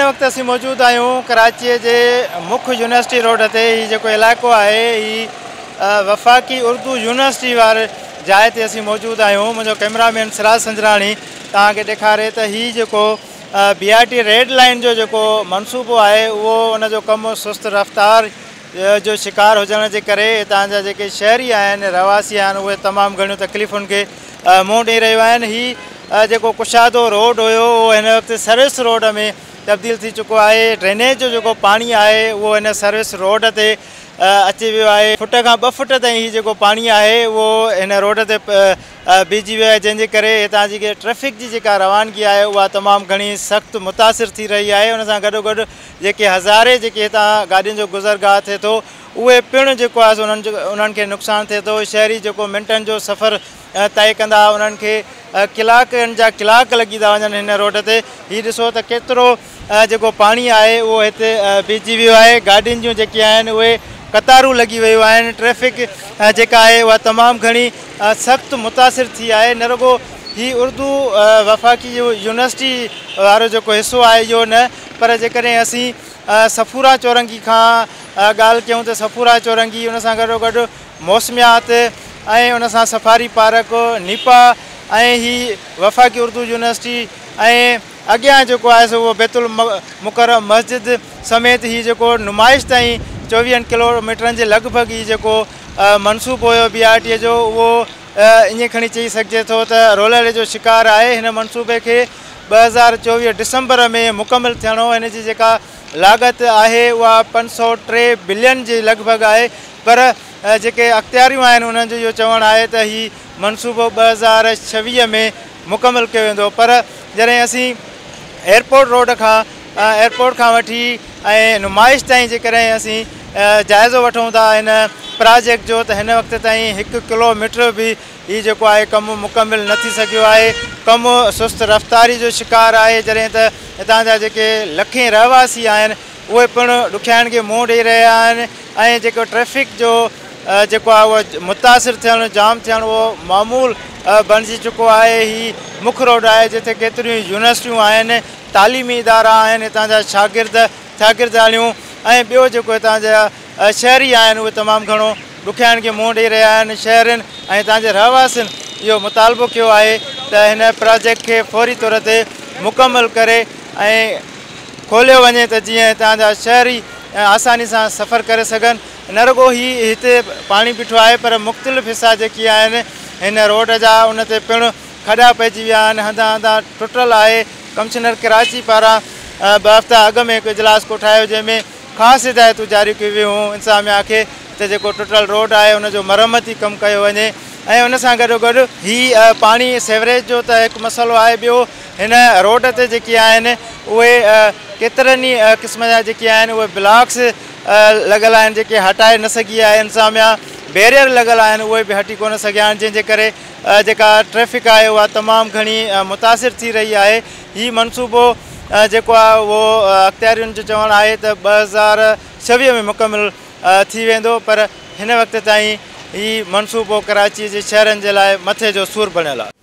وقت اسين موجود آهيون ڪراچيء جي مک يونيورسٽي روڊ تي. هي جيڪو علائقو آهي هي وفاقي اردو يونيورسٽي واري جاء تي اسين موجود آهيون. منهنجو ڪئميرا مين سراج سنجراڻي توهان کي ڏيکاري ته هي جيڪو B R T red line جو جيڪو منصوبو آهي اهو ان جو ڪم سست رفتار جو شڪار هجڻ جي ڪري هتان جا جيڪي شهري آهن رهواسي آهن اهي تمام گهڻيون تڪليفن کي منهن ڏئي رهيو آهن. هي جيڪو ڪشادو روڊ هيو اهو هن وقت سروس روڊ ۾ تبديل ٿي چڪو آهي. ڊرينيج جو جيڪو پاڻي آهي اهو هن سروس روڊ تي اچي ويو آهي. فٽ کان 2 فٽ تائين هي جيڪو پاڻي آهي اهو هن روڊ تي بيهجي ويو آهي، جنهن جي ڪري هتان جي ٽريفڪ جي جيڪا روانگي آهي اها تمام گهڻي سخت متاثر ٿي رهي آهي. ان سان گڏوگڏ جيڪي هزارين جيڪي هتان گاڏين جو گذرگاهه ٿئي ٿو اهي پڻ جيڪو آهي سو انهن کي نقصان ٿئي ٿو. شهري جيڪو منٽن جو سفر طئي ڪندا انهن کي ڪلاڪن جا ڪلاڪ لڳي ٿا وڃن هن روڊ تي. هي ڏسو ته ڪيترو جيڪو پاڻي آهي اهو هتي بيهجي ويو آهي. گاڏين جون جيڪي آهن اهي قطارون لڳي ويون آهن. ٽريفڪ جيڪا آهي اها تمام گهڻي سخت متاثر ٿي آهي. نه رڳو هي اردو وفاقي يونيورسٽي وارو جيڪو حصو آهي اهو نه، پر جيڪڏهن اسين صفورا چورنگي کان ڳالهه ڪيون ته صفورا چورنگي ان سان گڏو گڏ موسميات ۽ ان سان سفاري پارڪ، نيپا ۽ هي وفاقي اردو يونيورسٽي ۽ اڳيان جيڪو آهي سو اهو بيت المڪرم مسجد سميت هي جيڪو نمائش تائين 24 ڪلو ميٽرن جي لڳ ڀڳ هي جيڪو منصوبو هيو بي آر ٽي جو اهو ائين کڻي چئي سگهجي ٿو ته رولڙي جو شڪار آهي. هن منصوبي کي 2024 ڊسمبر ۾ مڪمل ٿيڻو، هن جي جيڪا لاڳت آهي اها 503 بلين جي لڳ ڀڳ آهي، پر جيڪي اختياريون آهن انهن جو اهو چوڻ آهي ته هي منصوبو 2026 ۾ مڪمل ڪيو ويندو. پر جڏهن اسين ايئرپورٽ روڊ کان ايئرپورٽ کان وٺي ۽ نمائش تائين جيڪڏهن اسين جائزو وٺون ٿا هن پراجيڪٽ جو ته هن وقت تائين 1 ڪلو ميٽر به هي جيڪو آهي ڪم مڪمل نه ٿي سگهيو آهي. ڪم سست رفتاري جو شڪار آهي، جڏهن ته هتان جا جيڪي لکين رهواسي آهن اهي پڻ ڏکيائين کي منهن ڏئي رهيا آهن ۽ جيڪو ٽريفڪ جو جيڪو آهي اهو متاثر ٿيڻ جام ٿيڻ اهو معمول بڻجي چڪو آهي. هي مک روڊ آهي جتي ڪيتريون ئي يونيورسٽيون آهن، تعليمي ادارا آهن، هتان جا شاگرد شاگردياڻيون ۽ ٻيو جيڪو هتان جا شهري آهن اهي تمام گهڻو ڏکيائين کي منهن ڏئي رهيا آهن. شهرين ۽ هتان جي رهواسين اهو مطالبو ڪيو آهي ته هن پراجيڪٽ کي فوري طور تي مڪمل ڪري ۽ کوليو وڃي ته جيئن هتان جا شهري آساني سان سفر ڪري سگهن. نه رڳو هي هتي پاڻي بيٺو آهي پر مختلف حصا جيڪي آهن هن روڊ جا ان تي پڻ کڏا پئجي ويا آهن، هنڌان هنڌان ٽٽل آهي. ڪمشنر ڪراچي پاران 2 هفتا اڳ ۾ هڪ اجلاس ڪوٺايو جنهن ۾ خاص هدايتون جاري ڪيون ويون هيون انتظاميا کي ته جيڪو ٽٽل روڊ آهي ان جو مرمتي ڪم ڪيو وڃي ۽ ان سان گڏوگڏ هي پاڻي سيوريج جو ته هڪ مسئلو آهي، ٻيو هن روڊ تي جيڪي آهن اهي ڪيترن ئي قسم جا جيڪي آهن اهي بلاڪس لڳل آهن جيڪي هٽائي نه سگهي آهي انتظاميا، بيريئر لڳل آهن اهي به هٽي ڪونه سگهيا آهن، جنهن جي ڪري جيڪا ٽريفڪ آهي اها تمام گهڻي متاثر ٿي رهي آهي. هي منصوبو جيڪو آهي اهو اختيارين جو چوڻ آهي ته 2026 ۾ مڪمل ٿي ويندو، پر هن وقت تائين هي منصوبو ڪراچي جي شهرين جي لاء مٿي جو سور بڻيل آهي.